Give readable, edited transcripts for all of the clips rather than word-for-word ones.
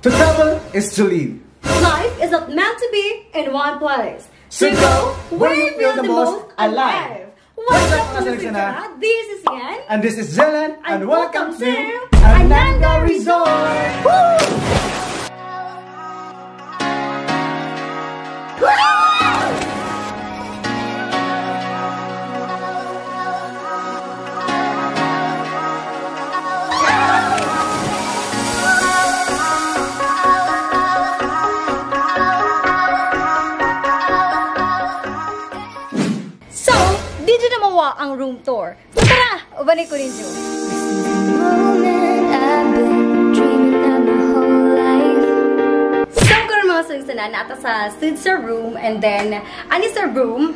To travel is to live. Life is not meant to be in one place. So go where you feel the most alive. What's up, mga mga seleksyoner? seleksyoner? This is Yan. And this is Zelan, and welcome to Ananda Ananda Resort! Woo! So, did you na mawa ang room tour? So tara, ubanay ko ninyo. Moment I've been dreaming of my whole life. So, karon mga seleksyoner, naata sa Sidsa room, and then, ani sa room,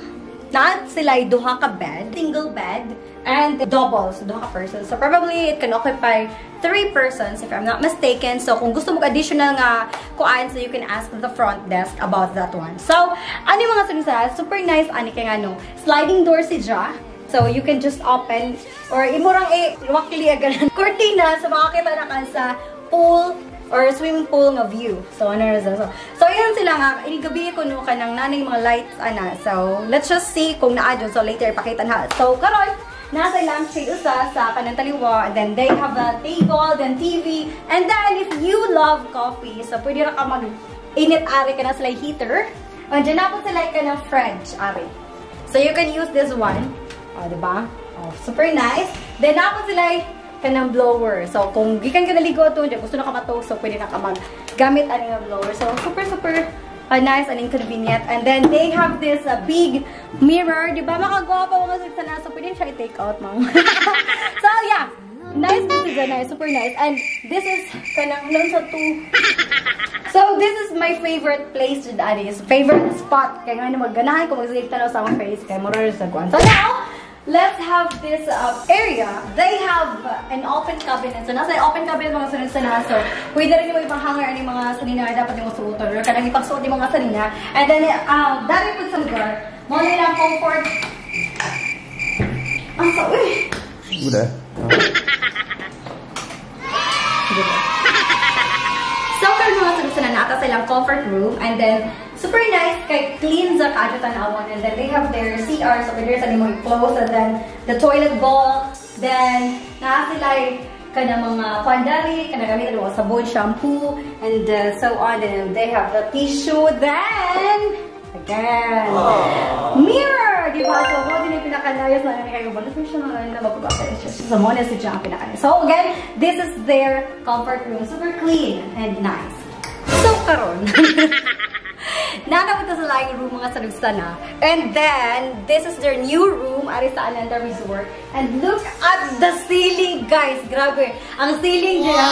naa sila duha ka bed, single bed, and double, so duha ka person. So, probably, it can occupy 3 persons, if I'm not mistaken. So, kung gusto mo additional nga kuan, so you can ask the front desk about that one. So, ani mga seleksyoner, super nice, ani kay nga no, sliding door si Ja. So, you can just open, or imurang wakli agad cortina, so makakita na ka sa pool, or swimming pool nga view. So, ano na siya. So, ayan sila nga. Inigabi ko no, kanang nanay mga lights, ana. So, let's just see kung naa dyan. So, later, ipakita na. So, karon nasa lampshade usa sa kanang taliwa. And then, they have a table, then TV. And then, if you love coffee, so, pwede ra ka mag-init, ari ka na sila heater. And dyan na po sila ka ng French, ari. So, you can use this one. O, diba? O, super nice. Then, na po sila kanang blower. So, kung gikan ka naligo ito, gusto na ka matog, so pwede na ka mag-gamit ani nga blower. So, super, super nice and inconvenient. And then, they have this big mirror. Diba? Makagwapo mga sigsana. So, pwede siya i-take out, ma'am. So, yeah. Nice this is nice. Super nice. And this is kanang noon sa two. So, this is my favorite place to daddy. Favorite spot. Kaya nga magganahan ko mag-save tanaw sa akong face. Kaya mura sa kuan. So, now, let's have this area. They have an open cabinet. So, nasa open cabinet mga sanina. So, pwede rin yung ibang hanger ani mga sanina dapat yung suoton. Or kanang ipagsuot yung mga sanina. And then, dari po sa lugar, mo nila comfort. Ang sa, uy! Udah. So, karon mga sanina, nata sa ilang comfort room. And then, super nice, kay clean sa kaadyo tan-awon. And then, they have their CR, so pwede sa nimo i-close. And then, the toilet bowl. Then, naa sila kana mga pandari, kana gamit nila sabon, shampoo, and so on. And they have the tissue. Then, again, mirror! Diba? So, mo din yung pinaka-nice na yun kayo. Balo siya na mapag-update siya. So, mo na siya ang pinaka-nice. So, again, this is their comfort room. Super clean and nice. So, karon. Nanapunta sa laing room mga sanugsana. And then, this is their new room, ari sa Ananda Resort. And look at the ceiling, guys. Grabe. Ang ceiling niya,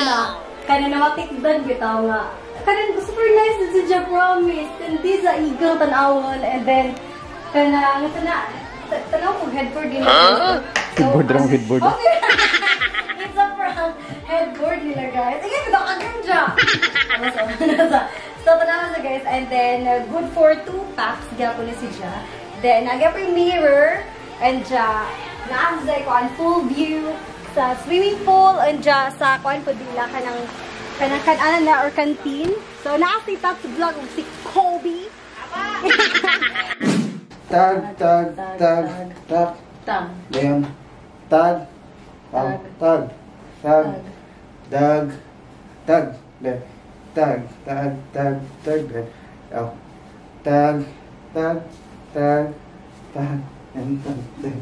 na, kaya na matikdan, bitaw nga. Kaya super nice din siya, promise. Hindi sa igang tanawon. And then, kana, tanaw ko headboard din. Huh? Headboard lang, headboard. Okay. It's a prank. Headboard nila, guys. Sige, bitaw kagam dyan. So, tanawa sa guys. And then, good for 2 packs. Gyapon ni si Ja. Then, nagya po yung mirror. And ja, naasa ko ang full view sa swimming pool. And ja, sa kuan po dila kanang kananan na or canteen. So, naa si Tats Vlog si Kobe. Tag, tag, tag, tag, tag. Then, tag, tag, tag, tag, tag, tag, tag, tag, tag, tag, tag, oh, tag, tag, tag, tag, and tag, tag.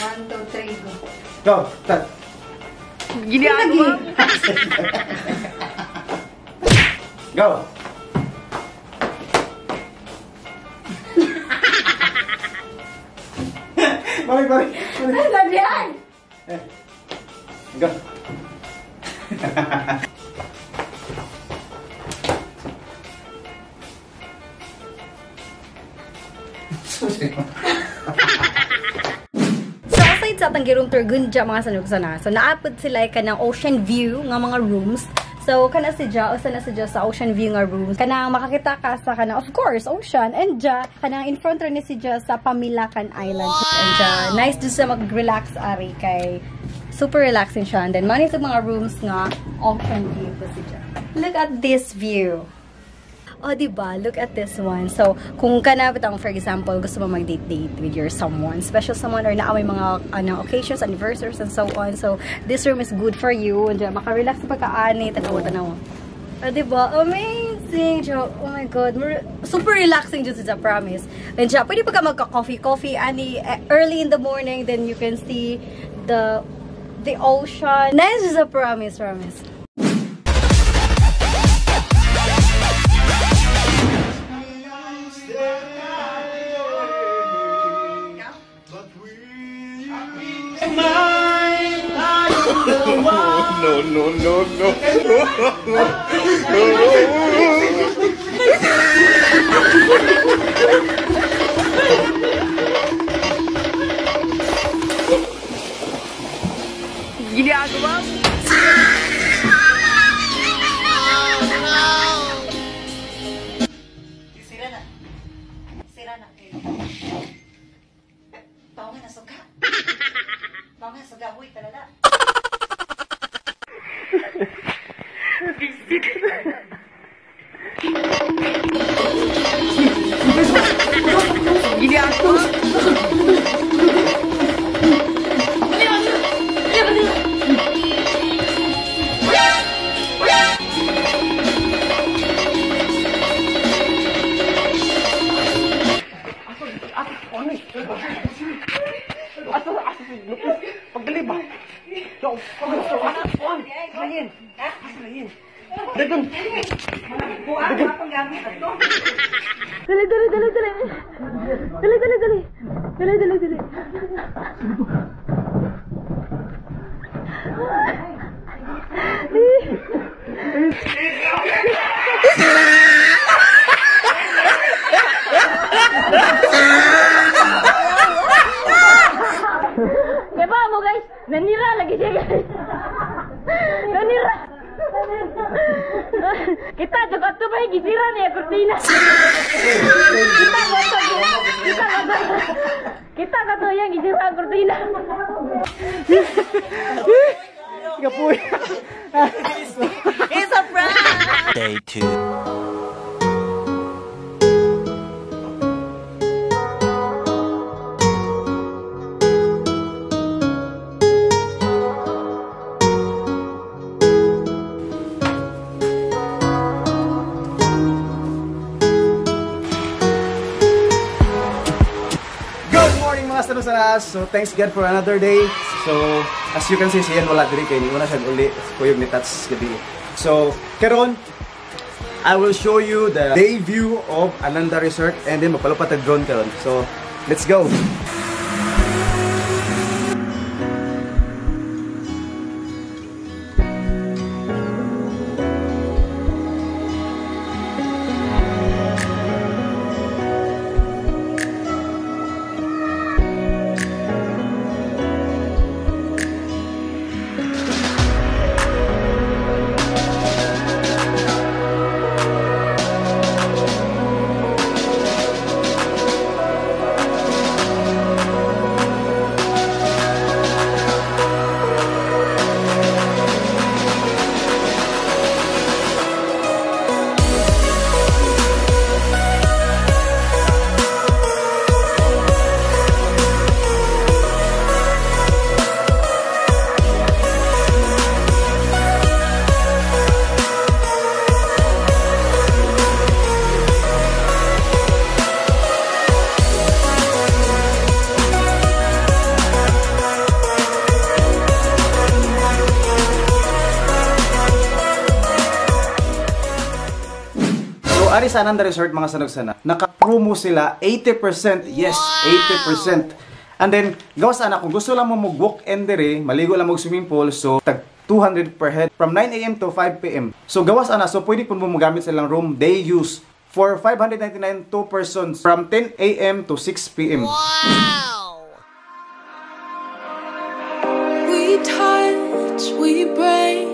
1, 2, 3, go. Go, tag. Gini mo. Go. Balik, balik. Ano yan? Go. So, aside sa atang room tour, gunja mga sanugsana. So, naapod sila ka ng ocean view nga mga rooms. So, kana si Ja, usa na si Ja sa ocean view nga rooms. Kanang makakita ka sa kanang, of course, ocean. And Ja, kanang in front ni si Ja sa Pamilacan Island. Wow. And Ja, nice just sa mag-relax ari kay Super relaxing siya. And then, mani sa mga rooms nga, ocean view po siya. Look at this view. Oh, diba? Look at this one. So, kung kanabitang, for example, gusto mo mag-date-date with your someone, special someone, or naa may mga occasions, anniversaries, and so on. So, this room is good for you. And maka-relax na pagkaani. Tanawa, tanawa. Oh, diba? Amazing! Oh my God. Super relaxing dyan sa promise. And siya, pwede pa ka magka-coffee-coffee, ani, early in the morning, then you can see the ocean. Nice is a promise, promise. No, no, no, no. Ginagawa mo? Sira na. Sira na. Paunga na suga. Paunga suga. Huy, talala. Dali, dali, dali, dali. Dali, dali, dali. Dali, dali, dali. Kaya mo guys, nanira lagi siya guys. Nanira. Kita juga tuh baik gisira nih ya kurtina. Kita kata yang gisira kurtina. It's a prank. Day 2. So thanks God for another day. So as you can see, siyan wala diri kay ni una siya uli kuyog ni Tats gabi. So karon I will show you the day view of Ananda Resort and then magpalupad tag drone karon. So let's go. Ari sa Ananda Resort mga sanugsana, naka-promo sila 80%, yes, 80%. And then, gawas ana, kung gusto lang mo mag-walk-in dire, maligo lang mag-swimming pool, so tag 200 per head from 9 AM to 5 PM. So gawas ana, so pwede po mo magamit silang room day use for 599 2 persons from 10 AM to 6 PM. Wow! We touch, we break,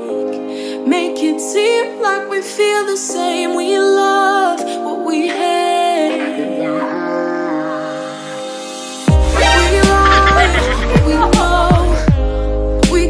make it seem like we feel the same. We love what we hate. We lie, we know. We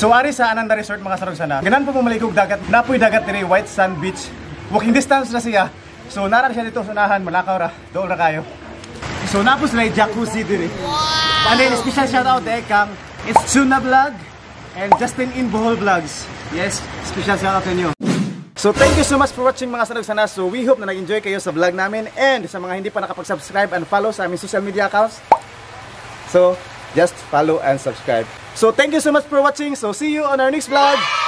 So ari sa Ananda Resort, mga sanugsana. Ganahan po mo maligog dagat. Naa poy dagat diri, White Sand Beach. Walking distance na siya. So nara siya dito sa unahan, malakaw ra. Dool ra kayo. So naa po sila jacuzzi diri. Wow. And then special shout out eh kang It's Tuna Vlog and Justin in Bohol Vlogs. Yes, special shout out sa inyo. So thank you so much for watching, mga sanugsana. So we hope na nag-enjoy kayo sa vlog namin and sa mga hindi pa nakapag-subscribe and follow sa aming social media accounts. So just follow and subscribe. So thank you so much for watching. So see you on our next vlog.